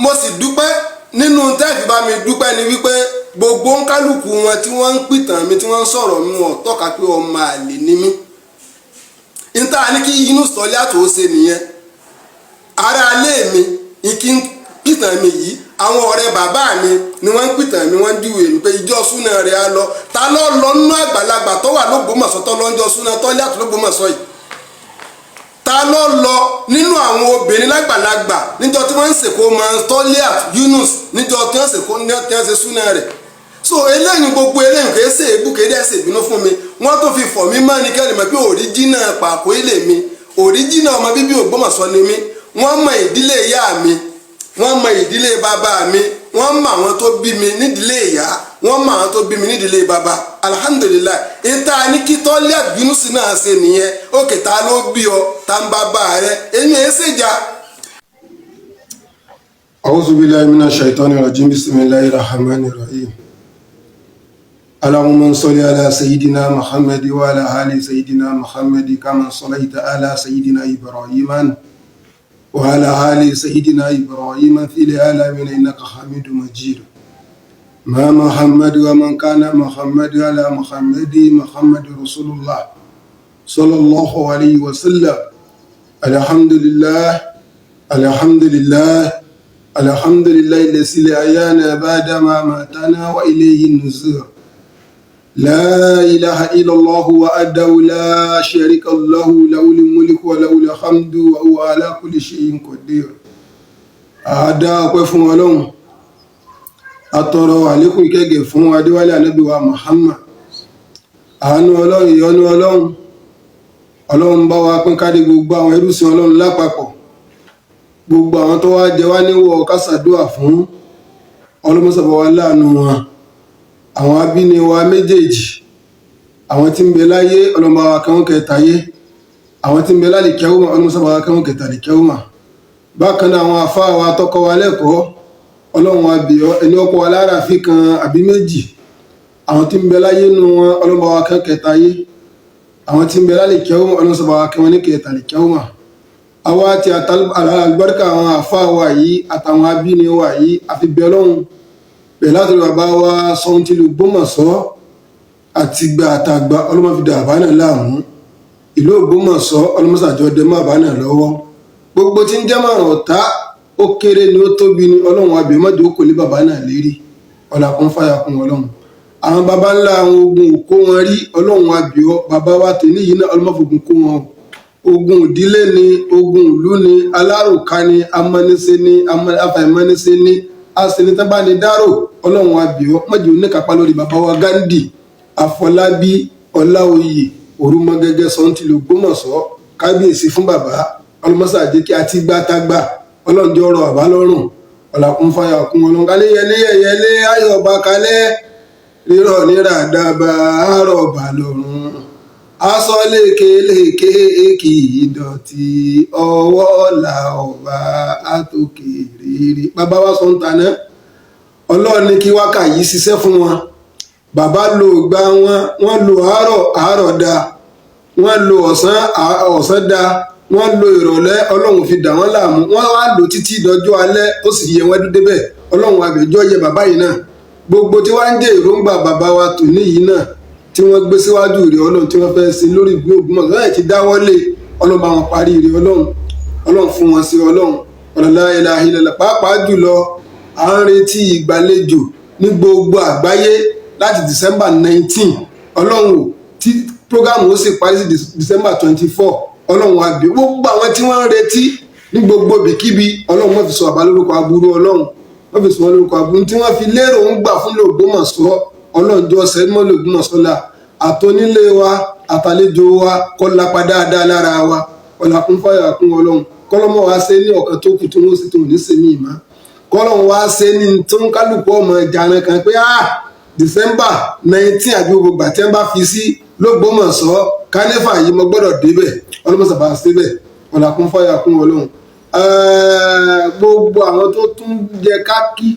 Mo sì dúpẹ́. Nínú tẹ́ẹ̀fì bá mi dúpẹ́ ni wípé gbogbo ń kálukú wọn tí wọ́n ń pìtàn mi, tí wọ́n ń sọ̀rọ̀ mi, wọn tọ́ka pé ọmọ àlè ni mí. Níta ní kí Yunus Tọ́líàtù ó ṣe nìyẹn. Ará ilé mi kí ń pìtàn mi yìí, àwọn ọ̀rẹ́ bàbá mi ni wọ́n ń pìtàn mi, wọ́n ń júwèé mi pé ìjọ súná rẹ̀ á lọ. Ta ló lọ nínú àgbàlagbà tó wà lÓgbómọ̀ṣọ́ tó lọ́njọ́ súná Tọ́líàtù lÓgbómọ̀ṣọ́ yìí? Ta ló lọ nínú àwọn obìnrin lágbàlagbà níjọ́ tí wọ́n ń sèkó mọ Tọ́líàtù Yunus, níjọ́ tí wọ́n sèkó, tí wọ́n ṣe súná rẹ̀? So eléyìí, gbogbo eléyìí kìí ṣe èébú, kìí dẹ́ ṣe ìbínú fún mi. Wọ́n tó fi fọ̀ mí mọ́ ni kẹ́lẹ́ mọ̀ pé original pàkó ilé mi, original ọmọ bíbí Ògbómọ̀ṣọ́ ni mí. Wọ́n mọ ìdílé ìyá mi, wọ́n mọ ìdílé bàbá mi, wọ́n mọ àwọn tó bí mi nídìílé ìyá, wọ́n mọ àwọn tó bí mi nídìílé bàbá. Alhamdulillahi. Ìta ní kí Tọ́líàtù Yunus náà ṣe nìyẹn. Òkè, ta ló bí ọ, ta ń bàbá rẹ? Èmi ẹ̀ ṣèjà. أعوذ بالله من الشيطان الرجيم. بسم الله الرحمن الرحيم. اللهم صل على سيدنا محمد وعلى آل سيدنا محمد كما صليت على سيدنا إبراهيم وعلى آل سيدنا إبراهيم في العالمين إنك حميد مجيد. ما محمد ومن كان محمد على محمد، محمد رسول الله صلى الله عليه وسلم. الحمد لله، الحمد لله، الحمد لله الذي أحيانا بعدما ماتنا وإليه النشور. لا إله إلا الله وحده لا شريك له، له الملك وله الحمد وهو على كل شيء قدير. A dá ọpẹ́ fún Ọlọ́run, atọrọ àlékún ìkẹ́gẹ́ fún Adéwálé Ànábì wa Muhammad. Àánú Ọlọ́run, ìyọ́nú Ọlọ́run, Ọlọ́run bá wa pín kárí gbogbo àwọn ẹrúsìn Ọlọ́run lápapọ̀, gbogbo àwọn tó wá jẹ wá níwọ̀ kásàdúà fún ọlọ́mọsàbọ̀ wa, láàánú wọn, àwọn abíní wa méjèèjì, àwọn tí ń bẹ láyé, ọlọ́mọ wa kẹwọn kẹtàyé, àwọn tí ń bẹ lálẹ́ kẹwùmá, ọlọ́mọsàbọ̀ wa kẹwọn kẹtàlẹ́ kẹwùmá. Bákan náà, àwọn afá wa tọkọ wa lẹ́kọ̀ọ́, Ọlọ́run wa bì ọ́, ẹni ọkọ wa lára fi kan àbí méjì, àwọn tí ń bẹ láyé nu wọn, ọlọ́mọ wa kẹwọn kẹtàyé, àwọn tí ń bẹ lálẹ́ kẹwùmá, ọlọ́mọsàbọ̀ wa kẹwọn ní kẹtàlẹ́ kẹwùmá. Àwa àti àlùbáríkà àwọn àfa wa yìí àtàwọn abíní wa yìí, àfi bẹ Ọlọ́run bẹ̀ láti bàbá wa Ṣọ̀ún tìlú Ògbómọ̀ṣọ́ àti gba àtàgbà, ọlọ́mọ fi dà bá náà láàmú. Ìlú Ògbómọ̀ṣọ́, ọlọ́mọsàjọ dẹ má bá náà lọ́wọ́. Gbogbo tí ń jẹ́ márùn ọ̀tá, ó kéré ni, ó tóbi ni, Ọlọ́run abẹ́ mọ́jọ́ kò lé bàbá náà lérí. Ọ̀là kún fàyà kún Ọlọ́run. Àwọn baba ńlá, àwọn ogun ò kó wọn rí. Ọlọ́run abẹ́ bàbá wa tèmi yìí náà, ọlọ́mọfogun kó wọn. Ogun ìdílé ni, ogun ìlú ni, alárùká ni, amọ́nisẹ́ ni, afàìmọ́nisẹ́ ni, aṣenitánbánidárò, Ọlọ́run abẹ́ mọ́jọ́ oníkápá lórí bàbá wa Gandhi Àfọlábí Ọláoyè Òrùmọgẹgẹ Ṣọ̀ún tìlú Ògbómọ̀ṣọ́. Kábíyèsí fún bàbá, ọlọmọsà jẹ́ kí àti gbátagbà Ọlọ́run jẹ́ ọ̀rọ̀ àbá lọ́rùn. Ọ̀làkún fàyà kún Ọlọ́run. Kálẹ̀ yẹlé yẹlé ayọ̀ bá kalẹ̀ rírọ̀ nírà dábà àárọ̀ bà lọ́rùn, aṣọ lékelèké kì í dọ̀tí, ọwọ́ là ọba àtòkè rere. Bàbá wa sọ ń taná, Ọlọ́run ní kí wákà yìí ṣiṣẹ́ fún wọn. Bàbá lo ìgbà wọn, wọ́n lo àárọ̀, àárọ̀ da, wọ́n lo ọ̀sán, ọ̀sán da, wọ́n lo ìrọ̀lẹ́, Ọlọ́run fi dà wọ́n láàmú. Wọ́n wá lò títí dọjọ́ alẹ́ tó sì yẹ wọ́n débẹ̀. Ọlọ́run àbẹ̀jọ́ yẹ bàbá yìí náà. Gbogbo tí wọ́n ń jẹ́ èròǹgbà bàbá wa tòní yìí náà tí wọ́n gbé síwájú rẹ̀, Ọlọ́run, tí wọ́n fẹ́ ṣe lórí ìlú Ògbómọ̀ṣọ́ láì ti dáwọ́lé, Ọlọ́run bá wọn parí rẹ̀. Ọlọ́run, Ọlọ́run fún wọn sí. Ọlọ́run la ilaha illallah. Pàápàá jùlọ, à ń retí ìgbàlejò ní gbogbo àgbáyé láti December 19, Ọlọ́run ò tí program ó sì parí sí December 24. Ọlọ́run àbí gbogbo àwọn tí wọ́n ń retí ní gbogbo ibikíbi, Ọlọ́run wọ́n fi sọ àbá lórúkọ aburú, Ọlọ́run wọ́n fi sọ wọn lórúkọ aburú tí wọ́n fi lérò ń gbà fún l'Ògbómọ̀ṣọ́. Ọlọ́run jọ sẹ́mọ́ l'Ògbómọ̀ṣọ́ la àtọ́nílé wa àtàlejò wa kọ́ lápá dáadáa lára wa. Ọ̀là kún fàyà kún Ọlọ́run. Kọ́lọ́mọ́ wa ṣe ní ọ̀kan tó kù tí wọ́n sì tó ní sèmi ìmọ̀. Kọ́lọ́run wa ṣe ní tó ń kálukú ọmọ ìjànà kan pé December 19 àbí gbogbo gbà tí wọ́n bá fi sí l'Ógbómọ̀ṣọ́ kánífà yìí, mo gbọ́dọ̀ débẹ̀. Ọlọ́mọsàbà síbẹ̀. Ọ̀là kún fàyà kún Ọlọ́run. Gbogbo àwọn tó tún jẹ kákí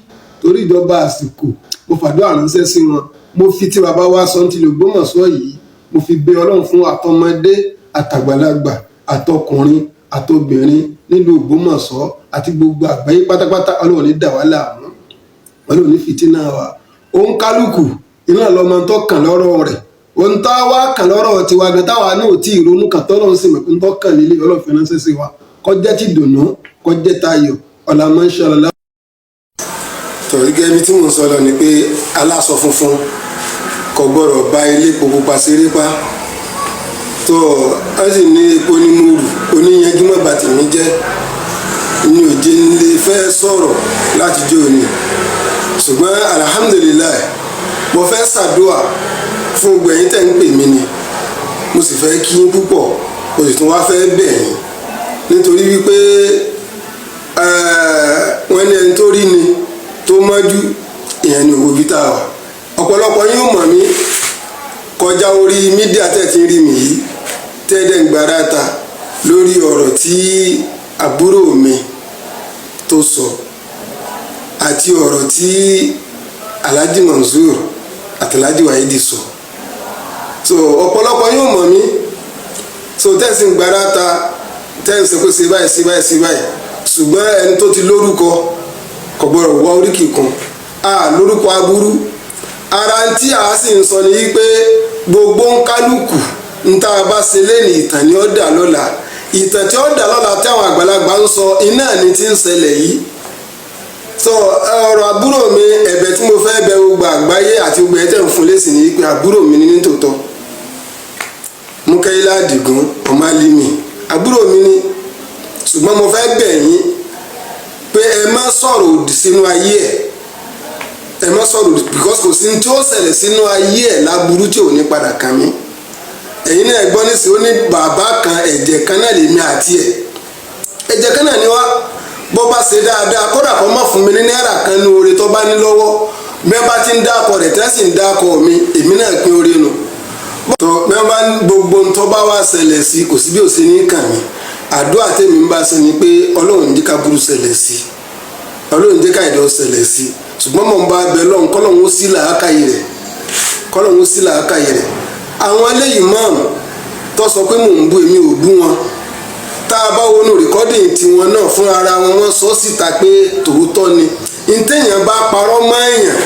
torí ìjọba àsìkò, mo fàdúrà ránṣẹ́ sí wọn. Mo fi tí bàbá wa sọ ti l'Ògbómọ̀ṣọ́ yìí, mo fi bẹ Ọlọ́run fún àtọmọdé àtàgbàlagbà, àtọkùnrin àtobìnrin nílùú Ògbómọ̀ṣọ́. Àti gbogbo àgbáyé pátápátá, Ọlọ́run ní dà wá láàmú, Ọlọ́run ní fìtínà wa. Òun kálukú iná lọmọ tó kàn lọ́rọ̀ rẹ̀, òun tá wá kàn lọ́rọ̀ tiwa gan táwa náà ò tí ì ronú kàn, tọ́lọ́run sì mọ̀ pé ń tọ́ kàn lílé. Ọlọ́run fi ránṣẹ́ sí wa, kọjá ti dùnú, kọjá tayọ̀ ọ̀là mọ́ṣálá. Torí gẹ́gẹ́ bí tí mò ń sọ lọ ni pé aláṣọ funfun kò gbọ́dọ̀ bá ilé epo pupa ṣeré pa. Tó wọ́n sì ní epo ní múrù oníyanjú mọ́ bàtì mi jẹ́ ní òjé nílé fẹ́ sọ̀rọ̀ láti jó ni. Ṣùgbọ́n alhamdulillahi, mo fẹ́ ṣàdúà fún gbogbo ẹ̀yin tẹ́ ń pè mí ni, mo sì fẹ́ kí yín púpọ̀, mo sì tún wá fẹ́ bẹ̀ yín, nítorí wípé wọ́n ní ẹni tó rí ni tó mọ́jú ìyẹn ní òwò bí tá a wà. Ọ̀pọ̀lọpọ̀ yín ò mọ̀ mí kọjá orí media tẹ̀ tí ń rí mi yìí, tẹ́ẹ̀dẹ̀ ń gbára ta lórí ọ̀rọ̀ tí àbúrò mi tó sọ àti ọ̀rọ̀ tí Alhaji Mansour àti Alhaji Waheed sọ. So ọ̀pọ̀lọpọ̀ yóò mọ̀ mí, so tẹ́sí ń gbára ta, tẹ́sí pé ṣe báyìí, ṣe báyìí, ṣe báyìí. Ṣùgbọ́n ẹni tó ti lórúkọ kò gbọ́dọ̀ wá oríkì kan a lórúkọ aburú. Ara tí a sì ń sọ ni wípé gbogbo ń kálukú ń tá a bá ṣe lẹ́nu, ìtàn ni ó dà lọ́la. Ìtàn tí ó dà lọ́la tí àwọn àgbàlagbà ń sọ iná ni tí ń ṣẹlẹ̀ yìí. So ọ̀rọ̀ àbúrò mi, ẹ̀bẹ̀ tí mo fẹ́ bẹ̀ gbogbo àgbáyé àti gbogbo ẹ̀ tẹ̀ ń fún lésì ni wípé àbúrò mi ní nítòótọ́, Mukaila Adigun Ọmọlímì, àbúrò mi ní. Ṣùgbọ́n mo fẹ́ bẹ̀ yín pé ẹ má sọ̀rọ̀ òdì sínú ayé ẹ̀, ẹ má sọ̀rọ̀ òdì, because kò sí ní tí ó ṣẹlẹ̀ sínú ayé ẹ̀ láburú tí ò ní padà kàn mí. Ẹ̀yin náà gbọ́ nísìnyí, ó ní bàbá kan, ẹ̀jẹ̀ kan náà lèmi àti ẹ̀, ẹ̀jẹ̀ kan náà ni wá. Bó bá ṣe dáadáa, kódà kó má fún mi ní náírà kan ní oore tó bá ní lọ́wọ́, bí wọ́n bá ti ń dákọ̀ rẹ̀, tẹ́sí ń dákọ̀ mi, èmi náà pín oore nù. Tó bí wọ́n bá gbogbo ń tó bá wá ṣẹlẹ̀ sí, kò sí bí ò ṣe ní kàn mí. Àdúrà tèmi ń bá ṣe ni pé Ọlọ́run jẹ́ ká burú ṣẹlẹ̀ sí, Ọlọ́run jẹ́ ká ìdọ̀ ṣẹlẹ̀ sí. Ṣùgbọ́n mò ń bá bẹ lọ́hùn, kọ́lọ́hún ó sí làákàyè rẹ̀, kọ́lọ́hún ó sí làákàyè rẹ̀. Àwọn eléyìí mọ́ọ̀mù tó sọ pé mò ń bú, èmi ò bú wọn. Tá a bá wọnú recording tiwọn náà, fún ara wọn, wọ́n sọ síta pé tòótọ́ ni. Ntẹ̀yàn bá parọ́ mọ́ èèyàn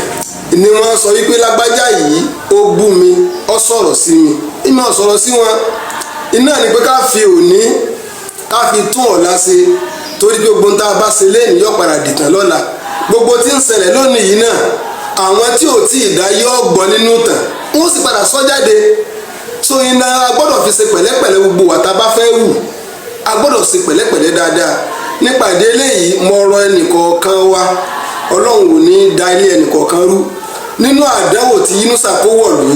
ni wọ́n sọ wípé lágbájá yìí ó bú mi, ó sọ̀rọ̀ sí mi. Ìmọ̀ sọ̀rọ̀ sí wọn iná ni pé ká fi òní ká fi tún ọ̀la ṣe, torí pé gbogbo tá a bá ṣe lẹ́nu yóò padà dìtàn lọ́la. Gbogbo tí ń ṣẹlẹ̀ lónìí yìí náà, àwọn tí ò tí ì dá yóò gbọ́ nínú tàn, wọ́n sì padà sọ jáde. So iná a gbọ́dọ̀ fi ṣe pẹ̀lẹ́pẹ̀lẹ́. Gbogbo wa tá a bá fẹ́ wù, a gbọ́dọ̀ ṣe pẹ̀lẹ́pẹ̀lẹ́ dáadáa. Nípàdé eléyìí, mo rọ ẹnìkọ̀ọ̀kan wa, Ọlọ́run ò ní da ilé ẹnìkọ̀ọ̀kan rú. Nínú àdánwò tí Yunusa kó wọ̀lú,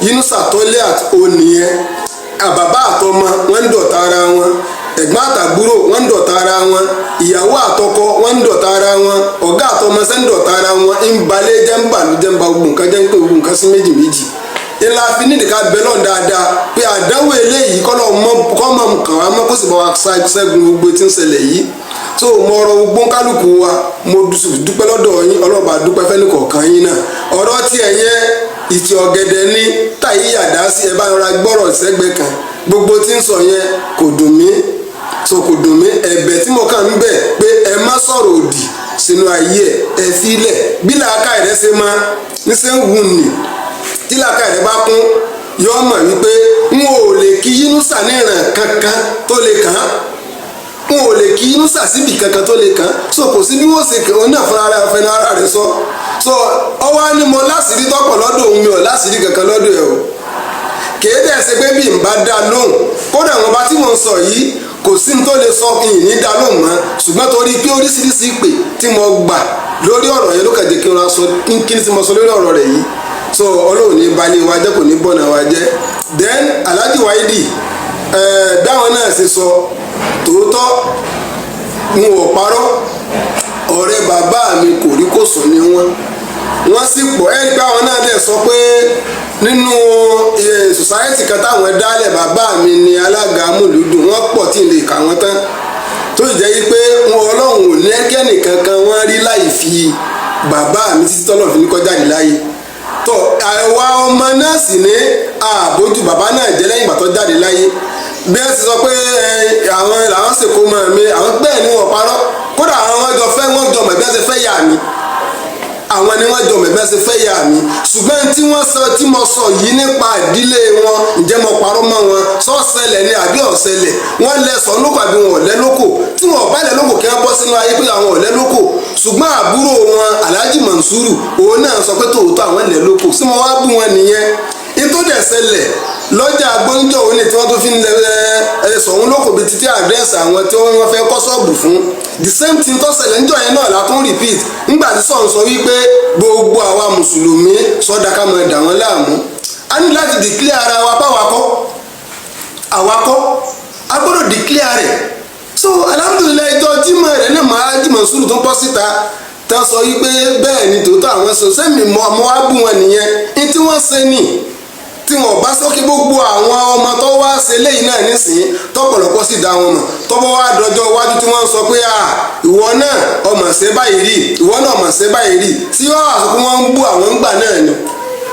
Yunusa Toliat ònìyẹn, àbàbá àtọmọ wọn ń dọ̀tá ara wọn, ẹ̀gbọ́n àtàbúrò wọn ń dọ̀tá ara wọn, ìyàwó àtọkọ wọn ń dọ̀tá ara wọn, ọ̀gá àtọmọṣẹ́ ń dọ̀tá ara wọn, ń balẹ̀ jẹ́, ń bàlújẹ́, ń ba gbogbo nǹkan jẹ́, ń pè gbogbo nǹkan sí méjì méjì. Ńlá fi nídìí ká bẹ lọ́n dáadáa pé àdánwò eléyìí kọ́ mọ̀ kàn wá mọ́, kó sì bá wa ṣẹ́gun gbogbo tí ń ṣẹlẹ̀ yìí. So mo rọ gbogbo kálukú wa, mo dúpẹ́ lọ́dọ̀ yín, ọlọ́ba dúpẹ́ fẹ́ni kọ̀ọ̀kan yín náà. Ọ̀rọ̀ tí ẹ̀ yẹn ìtì ọ̀gẹ̀dẹ̀ ní táyé yàdá sí, ẹ bá rọra gbọ́rọ̀ sẹ́gbẹ̀ẹ́ kan. Gbogbo tí ń sọ yẹn kò dùn mí, so kò dùn mí. Ẹ̀bẹ̀ tí mo kàn ń bẹ̀ pé ẹ má sọ̀rọ̀ òdì sínú ayé ẹ̀, ẹ sílẹ̀ bí làákàyè rẹ ṣe máa ní ṣe ń wù ní. Tí làákàyè rẹ bá kún, yọ mọ̀ wípé n ò lè kí Yunusa níran kankan tó lè kàn án, n ò lè kí Yunusa síbi kankan tó lè kàn án. So kò sí bí wọ́n ṣe òun náà fúnra rẹ̀ fẹ́ ara rẹ̀ sọ. So ọwọ́ ni mo láṣìírí tọ́pọ̀ lọ́dọ̀ òun, mi ò láṣìírí kankan lọ́dọ̀ ẹ̀ o. Kèé dẹ̀ ṣe pé bí n bá dá lóhùn, kódà wọn bá tí mò ń sọ yìí, kò sí ní tó lè sọ ìyìn ní dá lóhùn mọ́. Ṣùgbọ́n torí pé oríṣiríṣi ìpè tí mo gbà lórí ọ̀rọ̀ yẹn ló kàn jẹ́ kí n ra sọ kí ni tí mo sọ lórí ọ̀rọ̀ rẹ̀ yìí. So Ọlọ́run ní balẹ̀ wa jẹ́, kò ní bọ̀nà wa jẹ́. Then Alhaji Waheed, báwọn náà ṣe sọ tòótọ́, n ò parọ́. Ọ̀rẹ́ bàbá mi kò rí kò sùn ni wọ́n, wọ́n sì pọ̀. Ẹ̀rí pé àwọn náà dẹ̀ sọ pé nínú society kan táwọn dálẹ̀, bàbá mi ni alága amúlùdùn. Wọ́n pọ̀ tí n lè kà wọ́n tán, tó sì jẹ́ yí pé wọn Ọlọ́run ò ní ẹgẹ́nì kankan wọ́n rí láì fi bàbá mi títí tọ́lọ̀ fi ní kó jáde láyé. Tó àwa ọmọ náà sì ní àbójú bàbá náà jẹ́ lẹ́yìn ìgbà tó jáde láyé. Bí wọ́n ti sọ pé àwọn làwọn ṣèkó mọ́ mi, àwọn bẹ́ẹ̀ ni wọ́n parọ́. Kódà àwọn jọ fẹ́, wọ́n jọ mọ̀ bí wọ́n ṣe fẹ́ yà mí, àwọn ni wọ́n jọ mọ̀ bí wọ́n ṣe fẹ́ yà mí. Ṣùgbọ́n tí wọ́n sọ tí mo sọ yìí nípa ìdílé wọn, ǹjẹ́ mo parọ́ mọ́ wọn? Sọ́ọ̀sẹ̀lẹ̀ ni àbí ọ̀sẹ̀lẹ̀? Wọ́n lẹ sọ lóko àbí wọn ò lẹ́ lóko? Tí wọn ò bá lẹ́ lóko, kí wọ́n bọ́ sínú ayé pé àwọn ò lẹ́ lóko. Ṣùgbọ́n àbúrò wọn, Alhaji Mansuru, òun náà sọ pé tòótọ́ àwọn lẹ́ lóko. Sí mo wá bú wọn nìyẹn? Ìtòdẹ̀ ṣẹlẹ̀ lọ́jà agbóúnjọ òní tí wọ́n tún fi ń lẹ ẹ sọ̀hún lóko bíi títí àdírẹ́sì àwọn tí wọ́n fẹ́ kọ́ ṣọ́ọ̀bù fún. The same thing tó ṣẹlẹ̀ níjọ́ yẹn náà la tún repeat nígbà tí sọ̀hún sọ wípé gbogbo àwa mùsùlùmí sọ́dà ká máa dà wọ́n láàmú. A ní láti declare ara wa báwa kọ́, àwa kọ́, a gbọ́dọ̀ declare rẹ̀. So alhamdulillahi, ìjọ Jímọ̀ rẹ̀ náà máa Jímọ̀ sùúrù tó ń bọ́ síta tá a sọ wípé bẹ́ẹ̀ ni tòótọ́ àwọn sọ sẹ́mi mọ́ ọmọ wa bú wọn nìyẹn. Ní tí wọ́n ṣe nì tí wọn bá sókè, gbogbo àwọn ọmọ tó wá ṣe léyìí náà nísìnyí, tọ́pọ̀lọpọ̀ sì dá wọn mọ̀, tọ́pọ̀ wá dọjọ́ iwájú tí wọ́n sọ pé à, ìwọ náà ọmọ ṣe báyìí rí, ìwọ náà ọmọ ṣe báyìí rí, tí wọ́n wà sọ pé wọ́n ń bú àwọn ń gbà náà ni.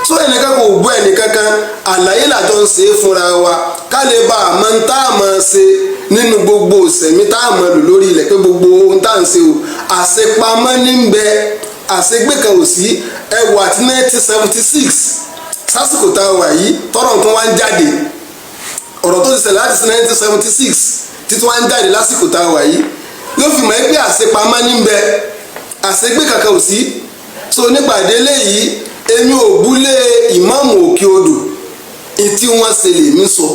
So ẹnìkan kò bú ẹnìkankan, àlàyé làjọ ń ṣe é fúnra wa ká lè bá a mọ tá a mọ̀ ṣe nínú gbogbo ìsẹ̀mí tá a mọ̀ lò lórí ilẹ̀, pé gbogbo ohun tá à ń ṣe o, àṣepamọ́ ní ń bẹ, àṣegbè kan ò sí. Ẹwà tí 1976 sásìkò tá a wà yìí, tọ́rọ̀ tó wá ń jáde, ọ̀rọ̀ tó ti ṣẹlẹ̀ láti 1976 títí wá ń jáde lásìkò tá a wà yìí, yóò fi mọ̀ ẹ́ pé àṣepamọ́ ní ń bẹ, àṣegbè kankan ò sí. So nípàdé léyìí, èmi ò búlé ìmáàmù Òkè Odò, tí wọ́n ṣe lèmi sọ.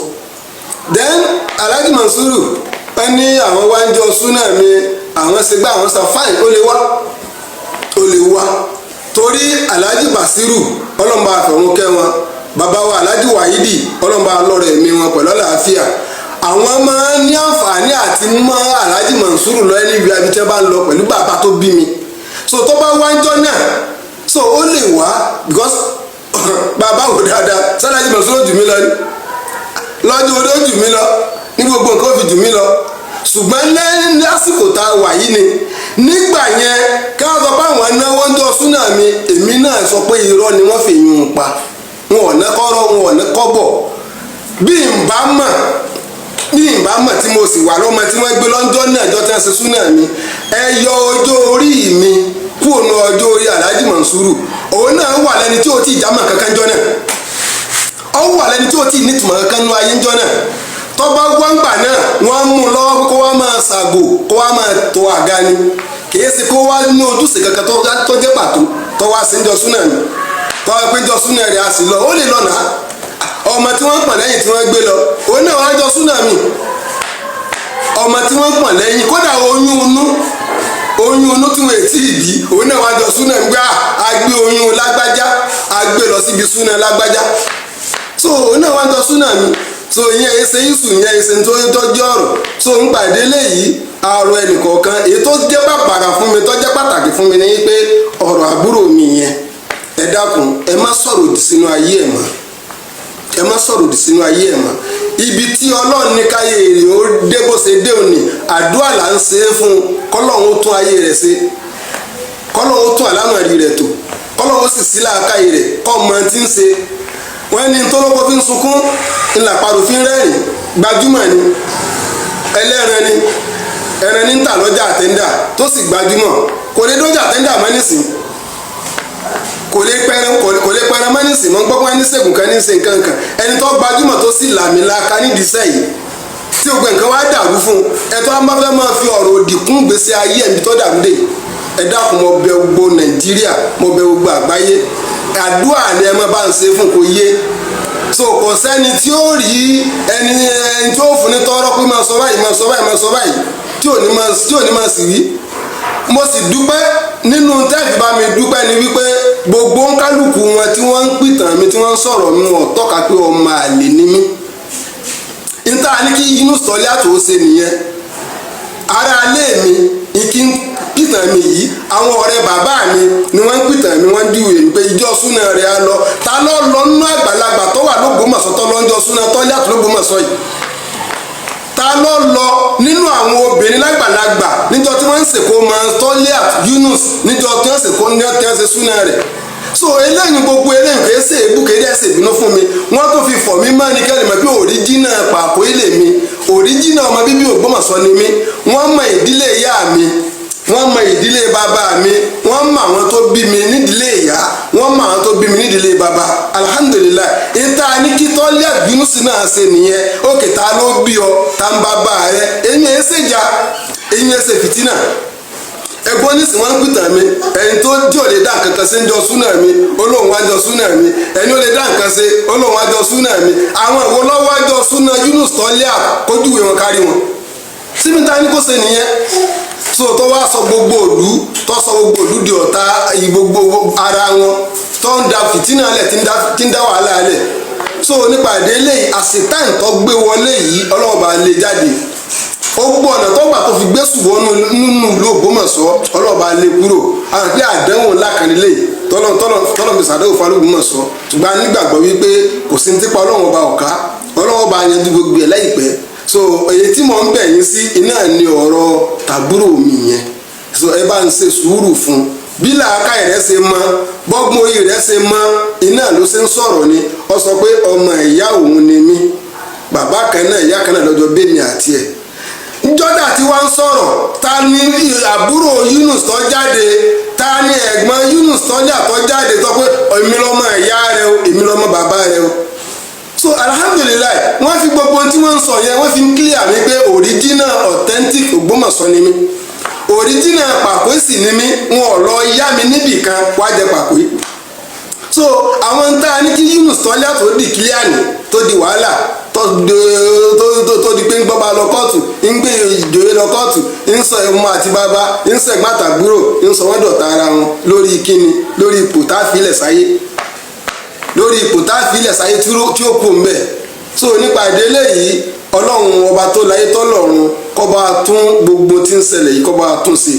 Then Alhaji Mansuru, wọ́n ní àwọn wá ń jọ súnà mi, àwọn ṣe gbá, àwọn sọ fine, ó lè wá, ó lè wá, torí Alhaji Basiru, ọlọ́mọba àfẹ̀wọ̀n kẹ́ wọn, bàbá wa Alhaji Wahidi, ọlọ́mọba alọ́rẹ̀ ẹ̀mí wọn pẹ̀lú àlàáfíà, àwọn máa ń ní àǹfààní àti mọ́ Alhaji Mansuru lọ ẹni ibi àbí tí wọ́n bá ń lọ pẹ̀lú bàbá tó bí mi. So tó bá wá ń jọ náà, so ó lè wá, because bàbá wò dáadáa sálàjì Mansuru jù mí lọ ní lọ́jọ́ orí, ó jù mí lọ ní gbogbo nǹkan, ó fi jù mí lọ. Ṣùgbọ́n lẹ́yìn lásìkò tá a wà yìí ni nígbà yẹn, ká sọ pé àwọn náwó ń jọ súnà mi, èmi náà sọ pé irọ́ ni wọ́n fi yún un pa. Wọn ò ná kọ́rọ́, wọn ò ná kọ́bọ̀. Bí n bá mọ̀ tí mo sì wà lọ́mọ tí wọ́n gbé lọ́jọ́ náà, jọ tí wọ́n ṣe súnà mi, ẹ yọ ọjọ́ orí mi kúrò ní ọjọ́ orí Alhaji Mansuru. Òun náà wà lẹ́ni tí ò tí ì jámọ̀ kankan jọ náà, ó wà lẹ́ni tí ò tí ì nítumọ̀ kankan nú ayé jọ náà. Tọ́ba gbọ́ngbà náà, wọ́n mú un lọ́wọ́ kó wá máa ṣàgò, kó wá máa tó àga ni, kìí ṣe kó wá ní ojúṣe kankan tó jẹ́ pàtó tó wá sí ń jọ súnà ni. Tó wá pé ń jọ súnà rẹ̀, a sì lọ, ó lè lọ nà á. Ọmọ tí wọ́n pọ̀n lẹ́yìn tí wọ́n gbé lọ, òun náà wá jọ súnà mi. Ọmọ tí wọ́n pọ̀n lẹ́yìn, kódà oyún inú, oyún inú tí wọ́n ti bí, òun náà wá jọ súnà mi gbé. A gbé oyún lágbájá, a gbé lọ síbi súnà lágbájá, so òun náà wá jọ súnà mi. So ìyẹn ẹsẹ iṣu, ìyẹn ẹsẹ tó tọ́jú ọ̀rọ̀. So ń pàdé léyìí, àrò ẹnìkọ̀ọ̀kan, èyí tó jẹ́ bàbàrà fún mi, tó jẹ́ pàtàkì fún mi ní pé ọ̀rọ̀ àbúrò mi yẹn, ẹ dákun, ẹ má sọ̀rọ̀ òdì sínú ayé ẹ̀ mọ́, ẹ má sọ̀rọ̀ òdì sínú ayé ẹ̀ mọ́. Ibi tí Ọlọ́run ní káyé èrè ó dé bó ṣe dé òní, àdúrà là ń ṣe é fún, kọ́lọ́run ó tún ayé rẹ̀ ṣe, kọ́lọ́run ó tún àlámọ̀rí rẹ̀ tò, kọ́lọ́run ó sì sí làákàyè rẹ̀, kọ́ mọ tí ń ṣe. Wọ́n ní tólókó fi ń sunkún ńlá parò fi ń rẹ́rìn. Gbajúmọ̀ ni, ẹlẹ́ran ni, ẹran ní ń tà lọ́jà àtẹ́ńdà tó sì gbajúmọ̀. Kò lè dọ́jà àtẹ́ńdà mọ́ nísìn, kò lè pẹran mọ́ nísìn mọ́. Gbọ́ pé ní sègùn kan ní ṣe nǹkan kan. Ẹni tó gbajúmọ̀ tó sì làmìlaka nídìí sẹ́yìn tí gbogbo nǹkan wá dàrú fún un, ẹ tó bá fẹ́ máa fi ọ̀rọ̀ òdì kún gbèsè ayé ẹ̀mí tó dàrú dé, ẹ dákun, mo bẹ̀ gbogbo Nàìjíríà, mo bẹ̀ gbogbo àgbáyé, àdúrà ni ẹ má bá ń ṣe fún kò yé. So kò sẹ́ni tí ó rí ẹni ẹni tí ó fún ní tọ́rọ́ pé máa sọ báyìí, máa sọ báyìí, máa sọ báyìí, tí ò ní máa sì wí. Mo sì dúpẹ́ nínú tẹ́ẹ̀fì bá mi dúpẹ́ ni wípé gbogbo ń kálukú wọn tí wọ́n ń pìtàn mi, tí wọ́n ń sọ̀rọ̀ mi, wọn tọ́ka pé ọmọ àlè ni mí. Níta ní kí inú sọlé àtò ṣe nìyẹn. Ará ilé mi ìkí ń pìtàn mi yìí, àwọn ọ̀rẹ́ bàbá mi ni wọ́n ń pìtàn mi, wọ́n ń dìwé mi pé ìjọ súná rẹ̀ á lọ. Ta ló lọ nínú àgbàlagbà tó wà lÓgbómọ̀ṣọ́ tó lọ́njọ́ súná tọ́lé àtò lÓgbómọ̀ṣọ́ yìí? Ta ló lọ nínú àwọn obìnrin lágbàlagbà níjọ́ tí wọ́n ń sèkó mọ Tọ́líàt Yunus, níjọ́ tí wọ́n sèkó ní tí wọ́n ṣe súná rẹ̀? So eléyìí, gbogbo eléyìí kìí ṣe èébú, kìí dẹ́ ṣe ìbínú fún mi. Wọ́n tún fi fọ̀ mí mọ́ ní kẹ́lẹ́ mọ̀ pé original pàkó ilé mi, original ọmọ bíbí Ògbómọ̀ṣọ́ ni mí. Wọ́n mọ ìdílé ìyá mi. Wọ́n mọ ìdílé bàbá mi, wọ́n mọ àwọn tó bí mi nídìílé ìyá, wọ́n mọ àwọn tó bí mi nídìílé bàbá. Alhamdulillahi, ìta ní kí Tọ́líà Yunus náà ṣe nìyẹn. Òkè, ta ló bí ọ? Ta ń bàbá rẹ? Èmi ẹ̀ ṣèjà, èmi ẹ̀ ṣe fìtínà. Ẹ̀gbọ́n nísìnyí, wọ́n ń pìtàn mi. Ẹni tó tí ò lè dá nǹkan kan ṣe ń jọ súnà mi, olóhùn wá jọ súnà mi. Ẹni ó lè dá nǹkan ṣe, olóhùn wá jọ súnà mi. Àwọn ìwo lọ́wọ́ wá jọ súnà Yunus Tọ́líà? Kójúwe wọn, kárí wọn síbi. Ta ni kò ṣe nìyẹn. So tó wá sọ gbogbo òlú, tó sọ gbogbo òlú di ọ̀tá gbogbo ara wọn, tó ń da fìtínà lẹ̀, tí ń dá wàhálà lẹ̀. So nípa ìdílé àṣetán tó gbé wọlé yìí, Ọlọ́run bá lè jáde. Ó gbọ́ ọ̀nà tó gbà tó fi gbé ṣùgbọ́n nínú ìlú Ògbómọ̀ṣọ́, Ọlọ́run bá lè kúrò. Àwọn pé àdánwò ńlá kan nílé tọ́lọ̀ fi sàdánwò fún Ògbómọ̀ṣọ́. Ṣùgbọ́n a nígbàgbọ́ wípé kò sí ní tipa Ọlọ́run ọba ọ̀ká, Ọlọ́run ọba yanjú gbogbo ẹ̀ láìpẹ́. So èyí tí mò ń bẹ̀ yín sí iná ni ọ̀rọ̀ tàbúrò mi yẹn. So ẹ bá ń ṣe sùúrù fún. Bí làákàyè rẹ ṣe mọ, bọ́gbọ́n orí rẹ ṣe mọ, iná ló ṣe ń sọ̀rọ̀ ni. Ó sọ pé ọmọ ìyá òun ni mí, bàbá kan náà, ìyá kan náà lọ́jọ́ bẹ́ẹ̀ mi àti ẹ̀. Njọ́dá tí wọ́n ń sọ̀rọ̀, ta ni àbúrò Yunus tó jáde? Ta ni ẹ̀gbọ́n Yunus tó jà tó jáde tó pé èmi lọ́mọ ìyá rẹ o, èmi lọ́mọ bàbá rẹ o? So alhamdulillahi, wọ́n fi gbogbo ohun tí wọ́n ń sọ yẹn, wọ́n fi ń clear mi pé original authentic Ògbómọ̀ṣọ́ ni mí, original Pàkó sì ni mí. Wọn ò lọ yá mi níbì kan wá jẹ Pàkó. So àwọn ń tá a ní kí Yunus Tọ́lá tó di clear ní tó di wàhálà, tó di pé ń gbọ́ba lọ kóòtù, ń gbé ìjòyè lọ kóòtù, ń sọ ẹ̀mú àti bàbá, ń sọ ẹ̀gbọ́n àtàbúrò, ń sọ wọ́n dọ̀tá ara wọn. Lórí kíni? Lórí ipò tá a filẹ̀ sáyé, lórí ipò tá a filẹ̀ sáyé tí ó kù ń bẹ̀. So nípa ìdílé yìí, Ọlọ́run ọba tó láyé tó lọ́run kó bá tún gbogbo tí ń ṣẹlẹ̀ yìí, kó bá tún ṣe.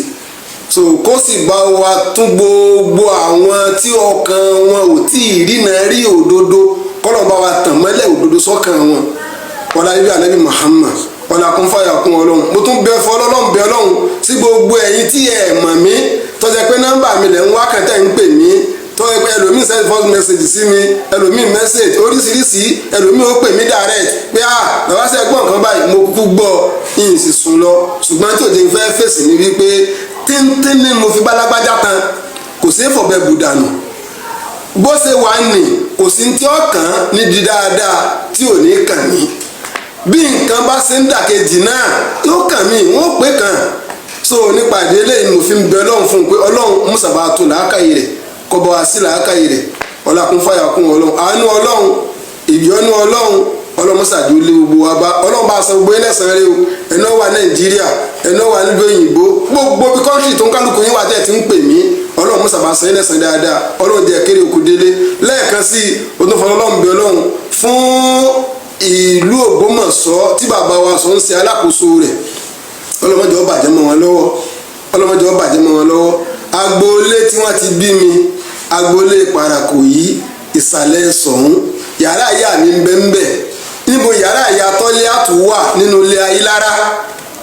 So kó sì bá wa tún gbogbo àwọn tí ọkàn wọn ò tí ì rí náà rí òdodo, kọ́lọ̀ bá wa tàn mọ́lẹ̀ òdodo sọ́kàn wọn. Wọlá ibi Ànábì Muhammad, wọlá kún fàyà kún. Ọlọ́run, mo tún bẹ fọ Ọlọ́run, bẹ Ọlọ́run sí gbogbo ẹ̀yin tí ẹ mọ̀ mí, tó jẹ́ pé nọ́mbà mi lẹ̀ ń wá kẹtẹ́ ń pè mí, tó jẹ́ pé ẹlòmíì send voice message sí mi, ẹlòmíì message oríṣiríṣi, ẹlòmíì ó pè mí direct pé, "Ah, bàbá, ṣe gbọ́ nǹkan báyìí?" Mo kúkú gbọ́, yìí sì sùn lọ. Ṣùgbọ́n tí òjò fẹ́ fèsì ní wípé tíntín ní mo fi bálágbájá tan, kò sí fọ̀bẹ bùdànù. Bó ṣe wà ní, kò sí tí ó kàn án nídìí dáadáa tí ò ní kàn mí. Bí nǹkan bá ṣe ń dàkejì náà, yóò kàn mí, wọ́n pè kàn. So nípa ìdílé yìí, mo fi ń bẹ Ọlọ́run fún un pé Ọlọ́run mùsàbà tó làákàyè rẹ̀, kó bá wa sí làákàyè rẹ̀. Ọlákun fàyà kún Ọlọ́run, àánú Ọlọ́run, ìyọ́nú Ọlọ́run, Ọlọ́run mọ́sàájú lé gbogbo wa bá. Ọlọ́run bá san gbogbo yín lẹ́san rẹ o. Ẹ̀nà wà Nàìjíríà, ẹ̀nà wà nílùú òyìnbó, gbogbo bí country tó ń kálukú yín wà tẹ̀ tí ń pè mí, Ọlọ́run mọ́sàbá san yín lẹ́san dáadáa. Ọlọ́run jẹ́ kéré òkú délé lẹ́ẹ̀kan sí i. O tún fọlọ́ Ọlọ́run bẹ Ọlọ́run fún ìlú Ògbómọ̀ṣọ́ tí bàbá wa sọ ń ṣe alákòóso rẹ̀. Ọlọ́mọdé ó bàjẹ́ mọ́ wọn lọ́wọ́, ọlọ́mọdé ó bàjẹ́ mọ́ wọn lọ́wọ́. Agboolé tí wọ́n ti bí mi, agboolé Parako yìí, ìsàlẹ̀ sọ̀hún, yàrá ìyá mi ń bẹ ń bẹ. Níbo yàrá ìyá Tọ́líàtù wà nínú ilé Ayílára?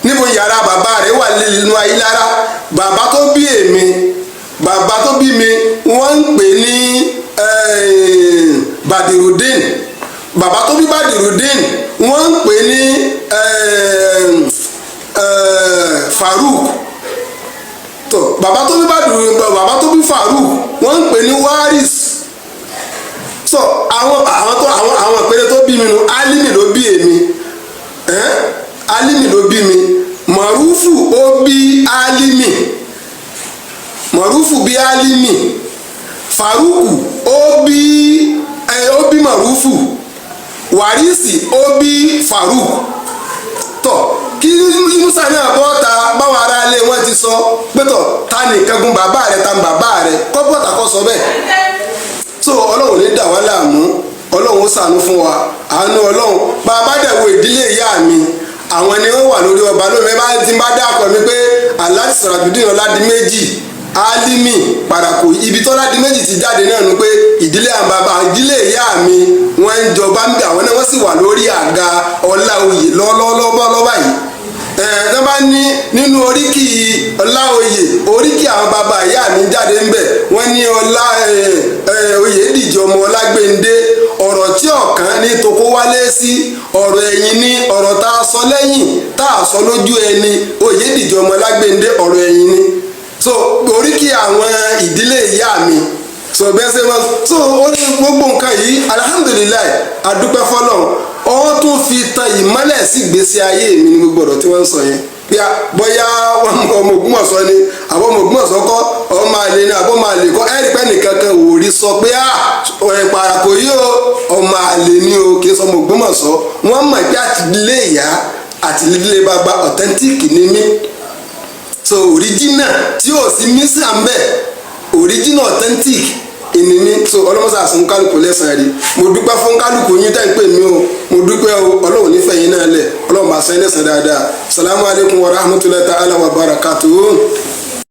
Níbo yàrá bàbá rẹ̀ wà nínú Ayílára? Bàbá tó bí èmi, bàbá tó bí mi, wọ́n ń pè ní Badirudin. Bàbá tó bí Badirudin, wọ́n ń pè ní Farouk. Tó bàbá tó bí Badirudin, bàbá tó bí Farouk, wọ́n ń pè ní Waris. So àwọn tó àwọn ìpele tó bí mi nu, Alimi ló bí èmi, Alimi ló bí mi. Marufu ó bí Alimi, Marufu bí Alimi, Faruku ó bí ẹ, ó bí Marufu, Warisi ó bí Faruk. Tọ kí Musa náà bọ́ ta báwọn ará ilé wọn ti sọ pé tọ, ta ni kangun bàbá rẹ, ta ni bàbá rẹ, kọ́ bọ́ta kọ́ sọ bẹ́ẹ̀. So Ọlọ́run ní dà wá láàmú, Ọlọ́run ó ṣàánú fún wa. Àánú Ọlọ́run, bàbá dẹ̀ wo ìdílé ìyá mi, àwọn ni wọ́n wà lórí ọba lómi. Bá ti bá dákọ̀ mi pé Alhaji Sàràjùdín Ọládìméjì Álímì Parako, ibi tó Ọládìméjì ti jáde náà nu pé ìdílé àwọn bàbá, ìdílé ìyá mi, wọ́n ń jọba ń bẹ. Àwọn náà wọ́n sì wà lórí àga ọlá oyè lọ́lọ́lọ́bọ́ báyìí. Ẹ̀ tó bá ní nínú oríkì Ọláoyè, oríkì àwọn bàbá ìyá mi jáde ń bẹ̀. Wọ́n ní ọlá oyè díje ọmọ Ọlágbéndé, ọ̀rọ̀ tí ọ̀kan ní toko wálé sí. Ọ̀rọ̀ ẹ̀yìn ni ọ̀rọ̀ tá a sọ lẹ́yìn, tá a sọ lójú ẹni. Oyèdìjì ọmọ Lágbèndé, ọ̀rọ̀ ẹ̀yìn ni. So oríkì àwọn ìdílé ìyá mi, so bẹ́ẹ̀ ṣe wọ́n. So ó ní gbogbo nǹkan yìí, alhamdulillahi, adúpẹ́ fọlọ́run. Ọwọ́n tún fi tan ìmọ́lẹ̀ sí ìgbésí ayé mi ní gbogbo ọ̀rọ̀ tí wọ́n ń sọ yẹn, bí a bóyá ọmọ Ògbómọ̀ṣọ́ ni àbọ̀ ọmọ Ògbómọ̀ṣọ́ kọ́, ọmọ àlè ni àbọ̀ ọmọ àlè kọ́. Ẹ̀rí pẹ́ nìkan kan ò rí sọ pé à ẹ̀ pàràkò yìí o, ọmọ àlè ni o, kì í sọ ọmọ Ògbómọ̀ṣọ́. Wọ́n mọ̀ pé àtìlé ìyá àtìlé bàbá, authentic ni mí. So original tí ò sí mísà ń bẹ̀, original authentic ìní mi. So ọlọ́mọsá àsùn kálukú lẹ́sàn-án rí. Mo dúpẹ́ fún kálukú yín tẹ́ ń pè mí o. Mo dúpẹ́ o. Ọlọ́run nífẹ̀ẹ́ yín náà lẹ̀. Ọlọ́run bá sẹ́yìn lẹ́sàn dáadáa. Salamu alaykum wa rahmatulahi ta'ala wa barakatuhu.